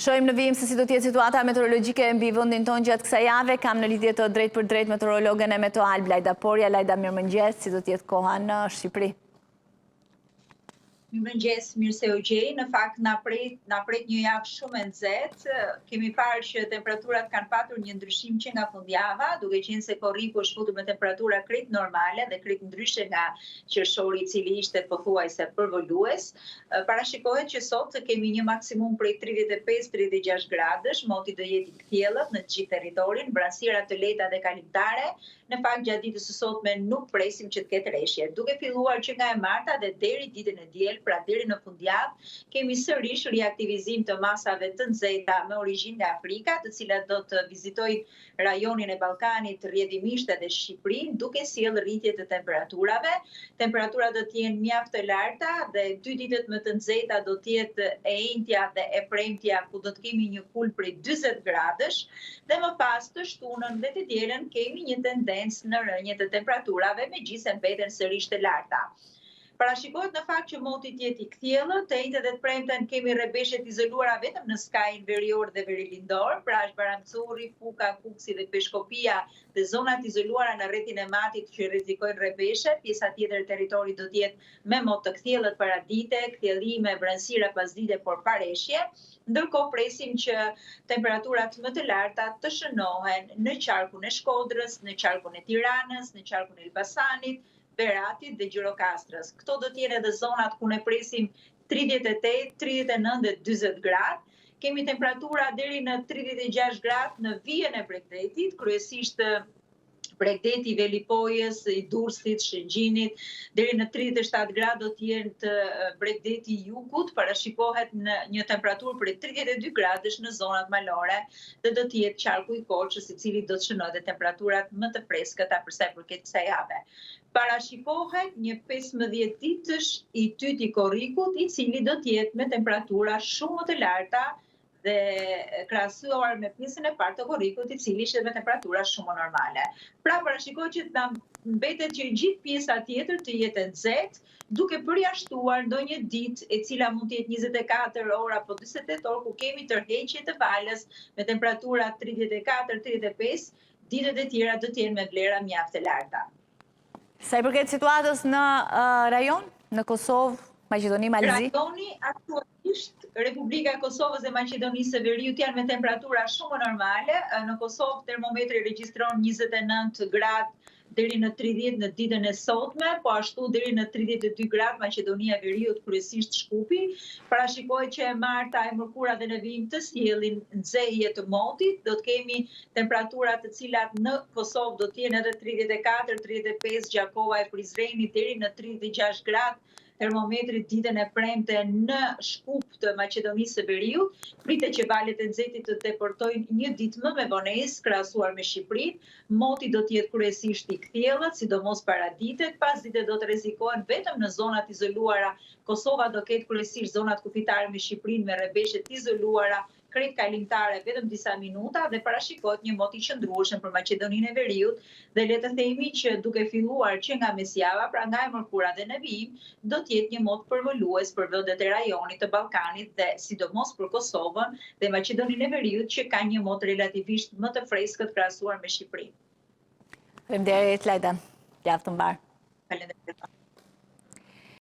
Shohim në vijim se si do të jetë situata meteorologjike mbi vendin tonë gjatë kësaj jave. Kam në lidhje të drejtpërdrejtë meteorologen e Meteoalb, Lajda Porja. Lajda, mirëmëngjes, si do të jetë koha në Shqipëri? Mirëmëngjes, mirë se ju gjej. Në fakt na pret na pret një javë shumë e nxehtë. Kemi parë që temperaturat kanë patur një ndryshim që nga fundjava, duke qenë se korriku është futur me temperatura krejt normale dhe krejt ndryshe nga qershori i cili ishte pothuajse përvëlues. Parashikohet që sot të kemi një maksimum prej 35, 36 gradësh, moti do jetë i kthjellët në të gjithë territorin, vranësira të lehta dhe kalimtare. Në fakt gjatë ditës së sotme nuk presim që të ketë reshje. Duke filluar që nga e marta dhe deri ditën e diel, pra deri në fundjavë, kemi sërish riaktivizim të masave të nxehta me origjinë nga Afrika, të cilat do të vizitojnë rajonin e Ballkanit, rrjedhimisht edhe Shqipërinë, duke sjellë rritje të temperaturave. Temperaturat do të jenë mjaft të larta dhe dy ditët më të nxehta do të jetë e enjtja dhe e premtja ku do të kemi një kulm prej 40 gradësh dhe më pas të shtunën dhe të dielën kemi një tendencë në rënie të temperaturave, megjithëse mbeten sërish të larta. Parashikohet në fakt që moti të jetë i kthjellët, të enjten dhe të premten kemi rrebeshe të izoluara vetëm në skajin verior dhe verilindor, pra është Bajram Curri, Puka, Kukësi dhe Peshkopia dhe zona të izoluara në rrethin e Matit që rrezikojnë rrebeshe, pjesa tjetër e territorit do të jetë me mot të kthjellët paradite, kthjellime, vranësira pasdite, por pa reshje. Ndërkohë presim që temperaturat më të larta të shënohen në qarkun e Shkodrës, në qarkun e Tiranës, në qarkun e Elbasanit, Beratit dhe Gjirokastrës. Këto do të jenë edhe zonat ku ne presim 38, 39 dhe 40 gradë. Kemi temperatura deri në 36 gradë në vijën e bregdetit, kryesisht bregdeti i Velipojës, i Durrësit, Shëngjinit, deri në 37 gradë do të jetë bregdeti i jugut, parashikohet në një temperaturë prej 32 gradësh në zonat malore dhe do të jetë qarku i Korçës i cili do të shënojë dhe temperaturat më të freskëta për sa i përket kësaj jave. Parashikohet një 15 ditësh i dytë i korrikut, i cili do të jetë me temperatura shumë më të larta dhe krahasuar me pjesën e parë të korrikut, i cili ishte me temperatura shumë më normale. Pra parashikohet që të na mbetet që gjithë pjesa tjetër të jetë e nxehtë, duke përjashtuar ndonjë ditë e cila mund të jetë 24 orë apo 48 orë ku kemi tërheqje të valës me temperatura 34, 35, ditët e tjera do të jenë me vlera mjaft të larta. Sa i përket situatës në rajon, në Kosovë, Maqedoni, Mal të Zi? Rajoni aktualisht Republika e Kosovës dhe Maqedonisë së Veriut janë me temperatura shumë më normale. Në Kosovë termometri regjistron 29 gradë deri në 30 në ditën e sotme, po ashtu deri në 32 gradë Maqedonia e Veriut, kryesisht Shkupi. Parashikohet që e marta, e mërkura dhe në vijim të sjellin nxehje të motit, do të kemi temperatura të cilat në Kosovë do të jenë edhe 34, 35, Gjakova e Prizreni deri në 36 gradë, termometri ditën e premte në Shkup të Maqedonisë së Veriut. Pritet që valët e nxehtit të depërtojnë një ditë më me vonesë krahasuar me Shqipërinë. Moti do të jetë kryesisht i kthjellët, sidomos paraditet, pasdite do të rrezikohen vetëm në zona të izoluara. Kosova do ketë kryesisht zonat kufitare me Shqipërinë me rrebeshe të izoluara krejt kalimtare vetëm disa minuta dhe parashikohet një mot i qëndrueshëm për Maqedoninë e Veriut dhe le të themi që duke filluar që nga mesjava, pra nga e mërkura dhe në vijim, do të jetë një mot përvëlues për vendet e rajonit të Ballkanit dhe sidomos për Kosovën dhe Maqedoninë e Veriut që ka një mot relativisht më të freskët krahasuar me Shqipërinë. Faleminderit Lajda. Javë të mbarë. Faleminderit.